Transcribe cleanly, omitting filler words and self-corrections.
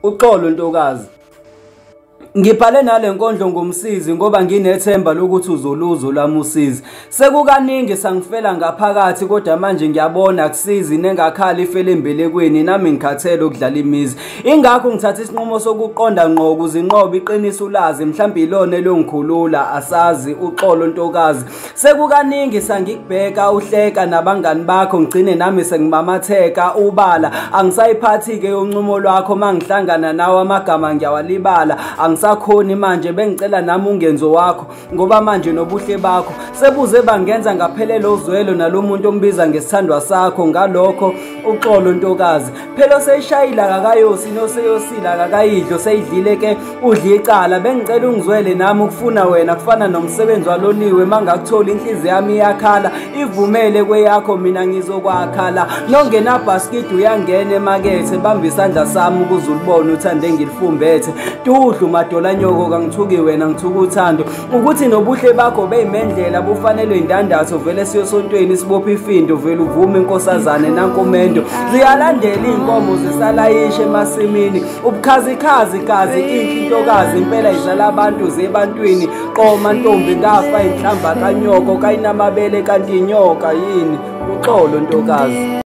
Uxolo ntokazi. Ngibhale nale nkondlo ngomsizi ngoba nginethemba lokuthi uzoluzo lwami usizi. Sekukaningi sangifela ngaphakathi kodwa manje ngiyabona akusizi nengakhala ifele embelekweni nami ngikhathele ukudlala imizi. Ingakho ngithatha isinqumo sokuqonda ngqo ukuze inqobe iqiniso ulazi mhlawumbe ilona elongikhulula asazi. Uxolo ntokazi. Sekukaningi sangikubheka uhleka nabangani bakho ngigcine nami sengimamatheka ubala. Angisayiphathi-ke uncumo lwakho mangihlangana nawe amagama ngiyawalibala. Angisakhoni manje bengicela nami ungenzo wakho ngoba manje nobuhle bakho sebuze bangenza ngaphelele uzwelo nalomuntu ombiza ngesithandwa sakho. Ngalokho uxolo ntokazi. Phela seyishayile akakayosi noseyosila akakayidlo seyidlile ke udla icala. Bengicela ungizwele nami ukufuna wena kufana nomsebenzi waloliwe mangakuthola inhliziyo yami iyakhala ivumele kweyakho mina ngizokwakhala. Nongena bhaskidi uyangena emakethe bamba isandla sami ukuze ulibone uthande ngilifumbethe. Tudlu madola nyoko kangithuki wena ngithuka uthando ukuthi nobuhle bakho beyimendlela bufanelwe indandatho vele siyosontweni sibophe ifindo vele uvume inkosazane nankomendo. Ziyalandela inkomo zisalayishe emasimini ubukhazikhazi kazi inhle intokazi impela izala abantu zebantwini. Qoma ntombi ngafa inhlamba kanyoko kayinamabele kanti inyoka yini. Uxolo ntokazi.